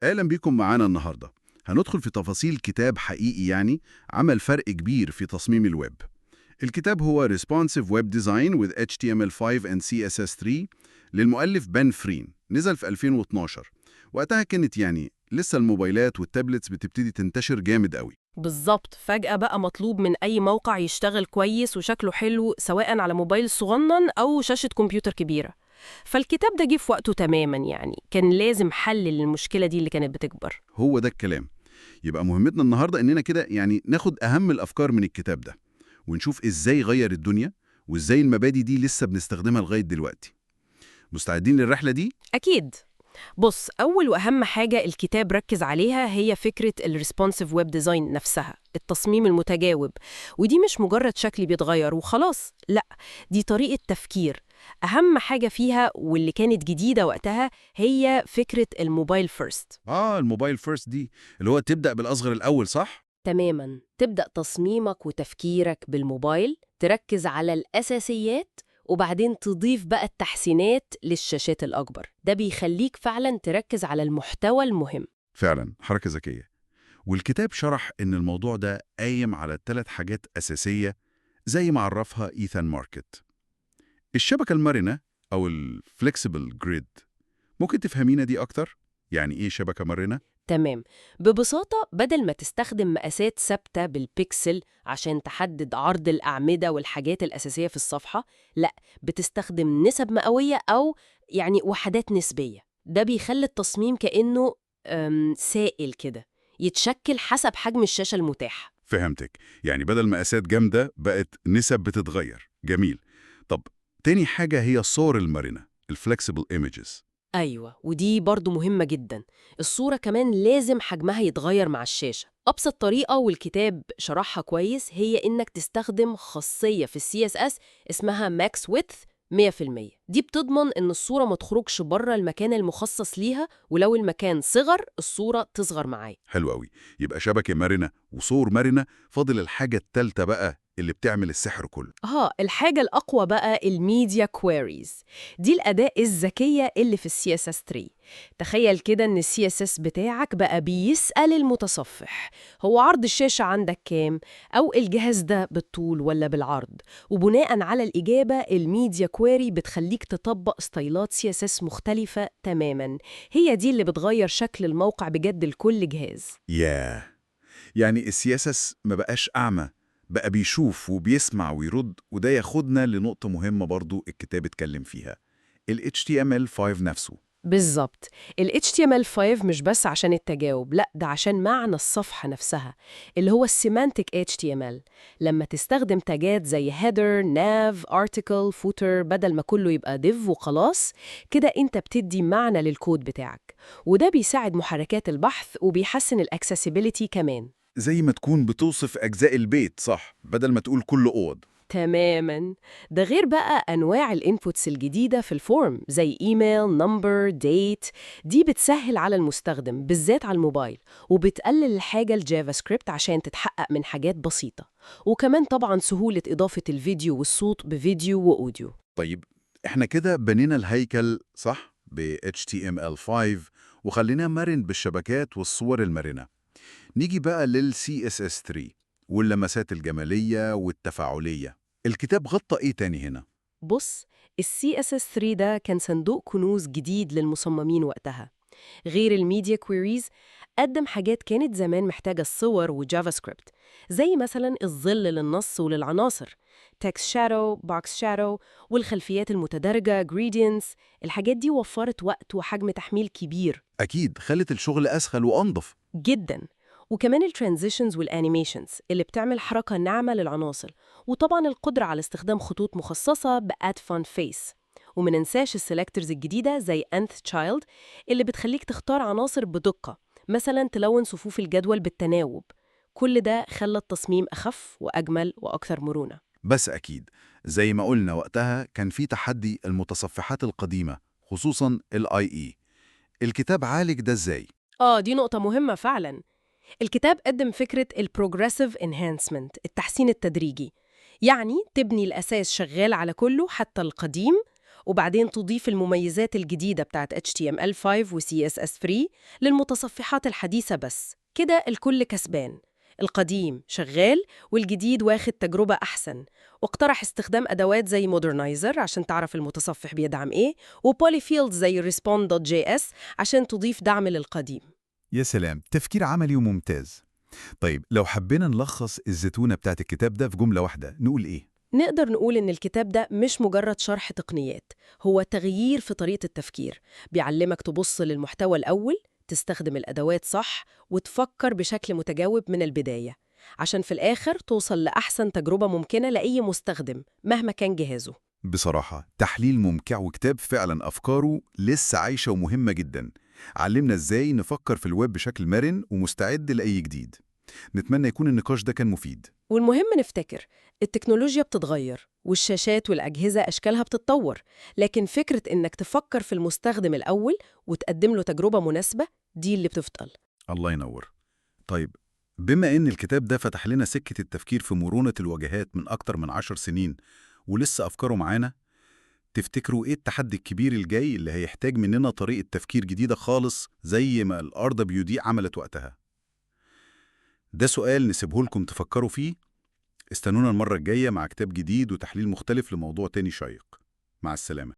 أهلا بيكم معانا النهاردة. هندخل في تفاصيل كتاب حقيقي يعني عمل فرق كبير في تصميم الويب. الكتاب هو Responsive Web Design with HTML5 and CSS3 للمؤلف بن فرين، نزل في 2012. وقتها كانت يعني لسه الموبايلات وال tablets بتبتدي تنتشر جامد قوي. بالظبط، فجأة بقى مطلوب من أي موقع يشتغل كويس وشكله حلو، سواء على موبايل صغنن أو شاشة كمبيوتر كبيرة. فالكتاب ده جه في وقته تماما، يعني كان لازم حل للمشكلة دي اللي كانت بتكبر. هو ده الكلام. يبقى مهمتنا النهاردة إننا كده يعني ناخد أهم الأفكار من الكتاب ده ونشوف إزاي غير الدنيا وإزاي المبادئ دي لسه بنستخدمها لغاية دلوقتي. مستعدين للرحلة دي؟ أكيد. بص، أول وأهم حاجة الكتاب ركز عليها هي فكرة ال responsive web design نفسها، التصميم المتجاوب. ودي مش مجرد شكل بيتغير وخلاص، لا، دي طريقة تفكير. أهم حاجة فيها واللي كانت جديدة وقتها هي فكرة ال mobile first. آه، ال mobile first دي اللي هو تبدأ بالأصغر الأول، صح؟ تماما، تبدأ تصميمك وتفكيرك بالموبايل، تركز على الأساسيات وبعدين تضيف بقى التحسينات للشاشات الأكبر. ده بيخليك فعلا تركز على المحتوى المهم. فعلا حركة ذكية. والكتاب شرح إن الموضوع ده قايم على 3 حاجات أساسية زي ما عرفها إيثان ماركت. الشبكة المرنة أو ال flexible grid، ممكن تفهمينا دي أكتر؟ يعني إيه شبكة مرنة؟ تمام، ببساطة بدل ما تستخدم مقاسات ثابتة بالبيكسل عشان تحدد عرض الأعمدة والحاجات الأساسية في الصفحة، لا، بتستخدم نسب مئوية أو يعني وحدات نسبية. ده بيخلي التصميم كأنه سائل كده، يتشكل حسب حجم الشاشة المتاح. فهمتك، يعني بدل مقاسات جامدة بقت نسب بتتغير. جميل. طب تاني حاجة هي الصور المرنة، ال flexible images. أيوة، ودي برضو مهمة جدا. الصورة كمان لازم حجمها يتغير مع الشاشة. أبسط طريقة، والكتاب شرحها كويس، هي إنك تستخدم خاصية في ال CSS اسمها max width 100%. دي بتضمن إن الصورة ما تخرجش بره المكان المخصص ليها، ولو المكان صغر الصورة تصغر معاه. حلو قوي. يبقى شبكة مرنة وصور مرنة. فاضل الحاجة التالتة بقى اللي بتعمل السحر كله. آه، الحاجة الأقوى بقى ال media queries. دي الأداة الذكية اللي في ال CSS 3. تخيل كده إن ال CSS بتاعك بقى بيسأل المتصفح: هو عرض الشاشة عندك كام؟ أو الجهاز ده بالطول ولا بالعرض؟ وبناء على الإجابة، ال media query بتخليك تطبق ستايلات CSS مختلفة تماما. هي دي اللي بتغير شكل الموقع بجد لكل جهاز. ياه، يعني ال CSS ما بقاش أعمى، بقى بيشوف وبيسمع ويرد. وده ياخدنا لنقطة مهمة برضو الكتاب اتكلم فيها، ال HTML5 نفسه. بالظبط. ال HTML5 مش بس عشان التجاوب، لا، ده عشان معنى الصفحة نفسها، اللي هو ال semantic HTML. لما تستخدم تاجات زي header، nav، article، footer بدل ما كله يبقى div وخلاص، كده انت بتدي معنى للكود بتاعك، وده بيساعد محركات البحث وبيحسن ال accessibility كمان. زي ما تكون بتوصف أجزاء البيت، صح؟ بدل ما تقول كله أوض. تماما. ده غير بقى أنواع ال inputs الجديدة في ال form زي email، number، date. دي بتسهل على المستخدم بالذات على الموبايل، وبتقلل الحاجة ل JavaScript عشان تتحقق من حاجات بسيطة. وكمان طبعا سهولة إضافة الفيديو والصوت ب video و audio. طيب، احنا كده بنينا الهيكل، صح؟ ب HTML5 وخليناه مرن بالشبكات والصور المرنة. نيجي بقى لل CSS3 واللمسات الجمالية والتفاعلية. الكتاب غطى ايه تاني هنا؟ بص، ال CSS3 ده كان صندوق كنوز جديد للمصممين وقتها. غير ال media queries، قدم حاجات كانت زمان محتاجة الصور و JavaScript، زي مثلا الظل للنص وللعناصر، text shadow، box shadow، والخلفيات المتدرجة، gradients. الحاجات دي وفرت وقت وحجم تحميل كبير. أكيد، خلت الشغل أسهل وأنظف. جدا. وكمان ال transitions وال animations اللي بتعمل حركة ناعمة للعناصر، وطبعا القدرة على استخدام خطوط مخصصة ب @font-face. وما ننساش ال selectors الجديدة زي nth child اللي بتخليك تختار عناصر بدقة، مثلا تلون صفوف الجدول بالتناوب. كل ده خلى التصميم أخف وأجمل وأكثر مرونة. بس أكيد زي ما قلنا، وقتها كان في تحدي المتصفحات القديمة، خصوصا ال IE. الكتاب عالج ده إزاي؟ آه، دي نقطة مهمة فعلا. الكتاب قدم فكرة ال progressive enhancement، التحسين التدريجي، يعني تبني الأساس شغال على كله حتى القديم، وبعدين تضيف المميزات الجديدة بتاعت HTML5 و CSS3 للمتصفحات الحديثة بس. كده الكل كسبان، القديم شغال والجديد واخد تجربة أحسن. واقترح استخدام أدوات زي Modernizr عشان تعرف المتصفح بيدعم إيه، و polyfills زي Respond.js عشان تضيف دعم للقديم. يا سلام، تفكير عملي وممتاز. طيب لو حبينا نلخص الزتونة بتاعت الكتاب ده في جملة واحدة نقول إيه؟ نقدر نقول إن الكتاب ده مش مجرد شرح تقنيات، هو تغيير في طريقة التفكير. بيعلمك تبص للمحتوى الأول، تستخدم الأدوات صح، وتفكر بشكل متجاوب من البداية، عشان في الآخر توصل لأحسن تجربة ممكنة لأي مستخدم مهما كان جهازه. بصراحة تحليل ممتع وكتاب فعلا أفكاره لسه عايشة ومهمة جدا. علمنا إزاي نفكر في الويب بشكل مرن ومستعد لأي جديد. نتمنى يكون النقاش ده كان مفيد. والمهم نفتكر التكنولوجيا بتتغير والشاشات والأجهزة أشكالها بتتطور، لكن فكرة إنك تفكر في المستخدم الأول وتقدم له تجربة مناسبة دي اللي بتفضل. الله ينور. طيب بما إن الكتاب ده فتح لنا سكة التفكير في مرونة الواجهات من أكتر من 10 سنين ولسه أفكاره معانا، تفتكروا إيه التحدي الكبير الجاي اللي هيحتاج مننا طريقة تفكير جديدة خالص زي ما ال RWD عملت وقتها؟ ده سؤال نسيبه لكم تفكروا فيه. استنونا المرة الجاية مع كتاب جديد وتحليل مختلف لموضوع تاني شيق. مع السلامة.